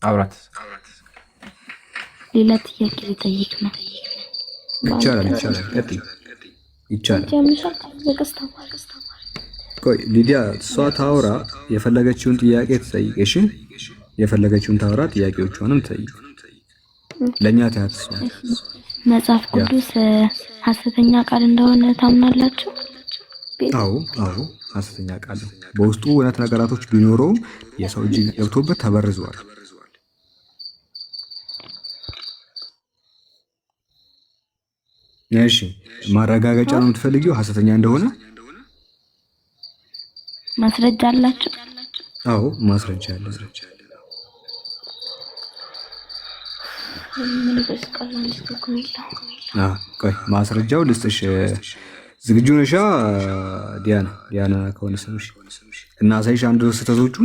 አውራት። ሌላ ጥያቄ ሊጠይቅ ነው። ይቻላል፣ ይቻላል፣ ቀጥይ፣ ይቻላል። ቆይ ሊዲያ እሷ ታውራ፣ የፈለገችውን ጥያቄ ትጠይቅ። እሺ፣ የፈለገችውን ታውራ፣ ጥያቄዎቿንም ትጠይቅ። ለእኛ ትያት እሷ። መጽሐፍ ቅዱስ ሐሰተኛ ቃል እንደሆነ ታምናላችሁ? አዎ አዎ፣ ሐሰተኛ ቃል ነው። በውስጡ እውነት ነገራቶች ቢኖረውም የሰው እጅ ገብቶበት ተበርዘዋል። እሺ፣ ማረጋገጫ ነው የምትፈልጊው ሐሰተኛ እንደሆነ? ማስረጃ አላችሁ? አዎ፣ ማስረጃ አለ። ቆይ ማስረጃው ልስጥሽ። ዝግጁ ነሻ ዲያና? ዲያና ከሆነ ስምሽ እና ሳይሽ አንድ ስህተቶቹ።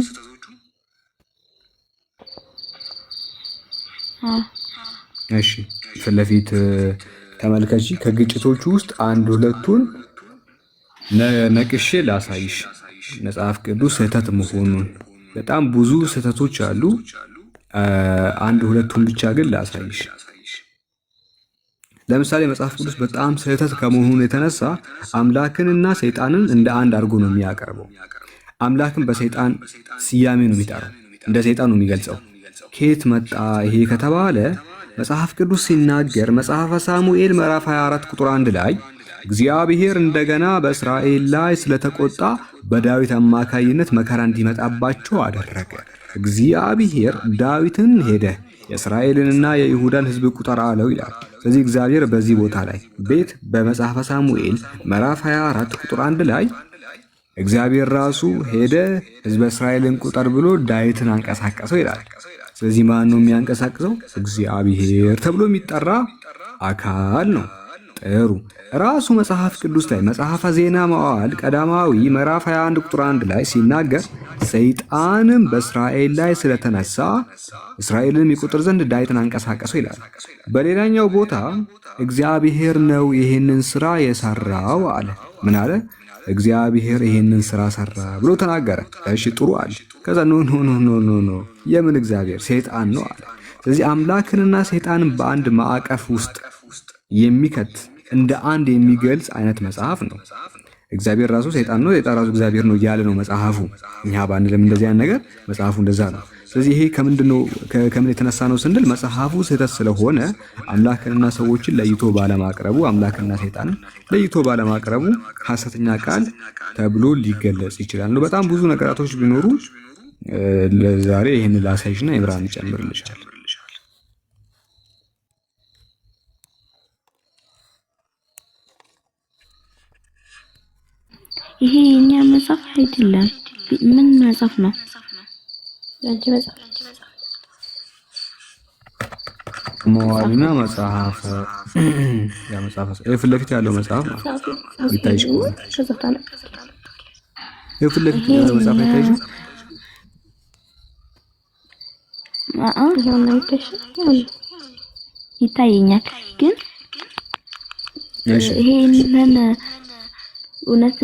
እሺ፣ ፊት ለፊት ተመልከቺ። ከግጭቶቹ ውስጥ አንድ ሁለቱን ነቅሼ ላሳይሽ መጽሐፍ ቅዱስ ስህተት መሆኑን። በጣም ብዙ ስህተቶች አሉ። አንድ ሁለቱን ብቻ ግን ላሳይሽ። ለምሳሌ መጽሐፍ ቅዱስ በጣም ስህተት ከመሆኑ የተነሳ አምላክንና ሰይጣንን እንደ አንድ አድርጎ ነው የሚያቀርበው። አምላክን በሰይጣን ስያሜ ነው የሚጠራው፣ እንደ ሰይጣን ነው የሚገልጸው። ከየት መጣ ይሄ ከተባለ መጽሐፍ ቅዱስ ሲናገር መጽሐፈ ሳሙኤል ምዕራፍ 24 ቁጥር 1 ላይ እግዚአብሔር እንደገና በእስራኤል ላይ ስለተቆጣ በዳዊት አማካይነት መከራ እንዲመጣባቸው አደረገ። እግዚአብሔር ዳዊትን ሄደ የእስራኤልንና የይሁዳን ሕዝብ ቁጠር አለው ይላል። ስለዚህ እግዚአብሔር በዚህ ቦታ ላይ ቤት በመጽሐፈ ሳሙኤል ምዕራፍ 24 ቁጥር 1 ላይ እግዚአብሔር ራሱ ሄደ ሕዝበ እስራኤልን ቁጠር ብሎ ዳዊትን አንቀሳቀሰው ይላል። ስለዚህ ማን ነው የሚያንቀሳቅሰው? እግዚአብሔር ተብሎ የሚጠራ አካል ነው። ጥሩ። ራሱ መጽሐፍ ቅዱስ ላይ መጽሐፈ ዜና መዋዕል ቀዳማዊ ምዕራፍ 21 ቁጥር 1 ላይ ሲናገር ሰይጣንም በእስራኤል ላይ ስለተነሳ እስራኤልንም ይቆጥር ዘንድ ዳዊትን አንቀሳቀሰው ይላል። በሌላኛው ቦታ እግዚአብሔር ነው ይህንን ስራ የሰራው አለ። ምን አለ? እግዚአብሔር ይህንን ስራ ሰራ ብሎ ተናገረ። እሺ ጥሩ አለ። ከዛ no no no no no no፣ የምን እግዚአብሔር፣ ሰይጣን ነው አለ። ስለዚህ አምላክንና ሰይጣንን በአንድ ማዕቀፍ ውስጥ የሚከት፣ እንደ አንድ የሚገልጽ አይነት መጽሐፍ ነው። እግዚአብሔር ራሱ ሰይጣን ነው፣ ሰይጣን ራሱ እግዚአብሔር ነው እያለ ነው መጽሐፉ። እኛ ባንልም እንደዚህ አይነት ነገር መጽሐፉ እንደዛ ነው። ስለዚህ ይሄ ከምንድን ነው፣ ከምን የተነሳ ነው ስንል መጽሐፉ ስህተት ስለሆነ አምላክንና ሰዎችን ለይቶ ባለማቅረቡ፣ አምላክንና ሰይጣንን ለይቶ ባለማቅረቡ ሐሰተኛ ቃል ተብሎ ሊገለጽ ይችላል። በጣም ብዙ ነገራቶች ቢኖሩ ለዛሬ ይህን ላሳይሽና ኢምራን ይጨምርልሻል። ይሄ የኛ መጽሐፍ አይደለም። ምን መጽሐፍ ነው? ያንቺ መጽሐፍ። መዋልና መጽሐፍ፣ ያ መጽሐፍ ፊት ለፊት ያለው መጽሐፍ ነው። ይታይሽ ከሆነ ፊት ለፊት ያለው መጽሐፍ አይታይሽ? ይታየኛል፣ ግን ይሄንን እውነት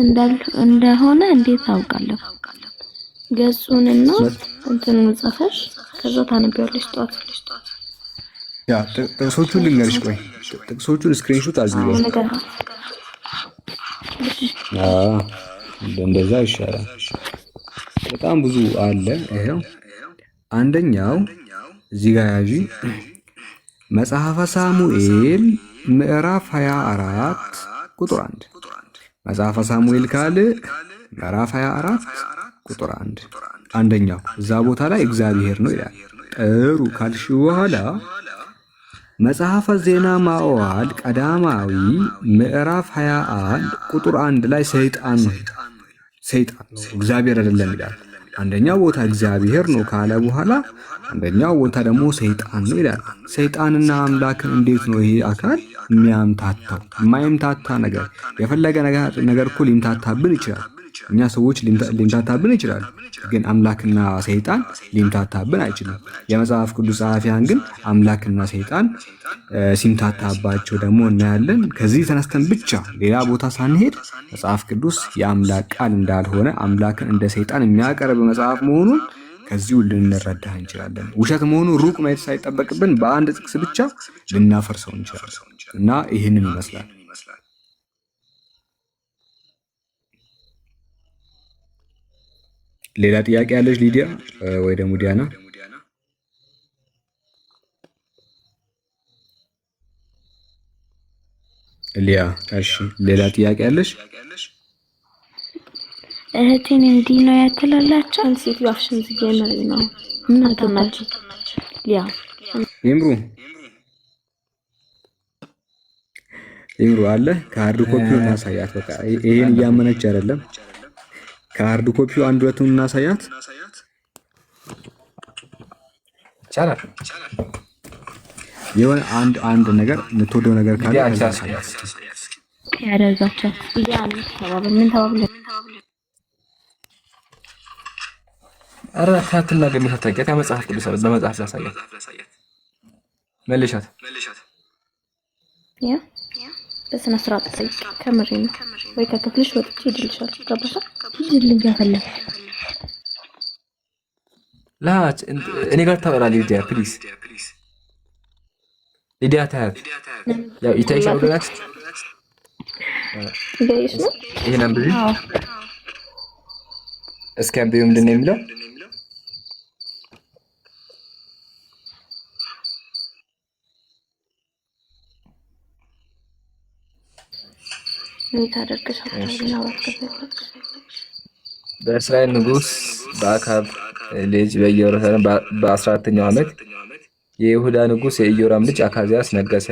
እንደሆነ እንዴት አውቃለሁ? ገጹንና እንትኑን ጽፈሽ ከዛ ታነቢዋለሽ ጠዋት። ያ ጥቅሶቹን ልንገርሽ፣ ቆይ ጥቅሶቹን screenshot አድርጊ። አዎ እንደዛ ይሻላል። በጣም ብዙ አለ። ይሄው አንደኛው እዚህ ጋር ያዢ፣ መጽሐፈ ሳሙኤል ምዕራፍ 24 ቁጥር 1፣ መጽሐፈ ሳሙኤል ካል ምዕራፍ 24 ቁጥር 1፣ አንደኛው እዛ ቦታ ላይ እግዚአብሔር ነው ይላል። ጥሩ ካልሽ በኋላ መጽሐፈ ዜና መዋዕል ቀዳማዊ ምዕራፍ 21 ቁጥር 1 ላይ ሰይጣን ነው፣ ሰይጣን ነው፣ እግዚአብሔር አይደለም ይላል። አንደኛው ቦታ እግዚአብሔር ነው ካለ በኋላ አንደኛው ቦታ ደግሞ ሰይጣን ነው ይላል። ሰይጣንና አምላክን እንዴት ነው ይሄ አካል የሚያምታታው? የማይምታታ ነገር፣ የፈለገ ነገር እኮ ሊምታታብን ይችላል። እኛ ሰዎች ሊምታታብን ይችላል። ግን አምላክና ሰይጣን ሊምታታብን አይችልም። የመጽሐፍ ቅዱስ ጸሐፊያን ግን አምላክና ሰይጣን ሲምታታባቸው ደግሞ እናያለን። ከዚህ ተነስተን ብቻ ሌላ ቦታ ሳንሄድ መጽሐፍ ቅዱስ የአምላክ ቃል እንዳልሆነ፣ አምላክን እንደ ሰይጣን የሚያቀርብ መጽሐፍ መሆኑን ከዚሁ ልንረዳ እንችላለን። ውሸት መሆኑ ሩቅ ማየት ሳይጠበቅብን በአንድ ጥቅስ ብቻ ልናፈርሰው እንችላለን እና ይህንን ይመስላል። ሌላ ጥያቄ ያለች ሊዲያ ወይ ደግሞ ዲያና? ሊያ እሺ፣ ሌላ ጥያቄ ያለሽ? እህቴን እንዲህ ነው ያትላላቸው። አንድ ሴትዮ አፍሽን ዝጊ፣ የምሬን ነው። ምን አገባች ሊያ ይምሩ ይምሩ አለ ከ hard copy ው እናሳያት። በቃ ይሄን እያመነች አይደለም። ከ hard copy ው አንድ ሁለቱን እናሳያት ይቻላል። የሆነ አንድ አንድ ነገር የምትወደው ነገር ካለ ሊዲያ አንቺ ከዛ አሳያት። ያደርጋቸው። ሊያ ተባብል ምን ተባብል ኧረ አትናገር፣ ታውቂያት። ያ መጽሐፍ ቅዱስ አለ፣ በመጽሐፍ ላሳያት። መልሻት። ያ በስነ ስርዓት ጠይቅ። ከምሬ ነው። ወይ ከክፍልሽ ወጥቼ ይድልሻል። ገባሽ? ሂጂልኝ ከፈለግሽ። ላ እኔ ጋር ታወራ ሊዲያ፣ please ሊዲያ ታያት። ያው ይታይሻል ብለናት እያየሽ ነው። ይሄን አንብቢ አዎ እስኪ አንብቢ። ምንድን ነው የሚለው? ምን ታደርግሽ? አታውሪ ከፈለግሽ በእስራኤል ንጉሥ በአክዓብ ልጅ በኢዮራም በ14ኛው ዓመት የይሁዳ ንጉሥ የኢዮራም ልጅ አካዝያስ ነገሰ።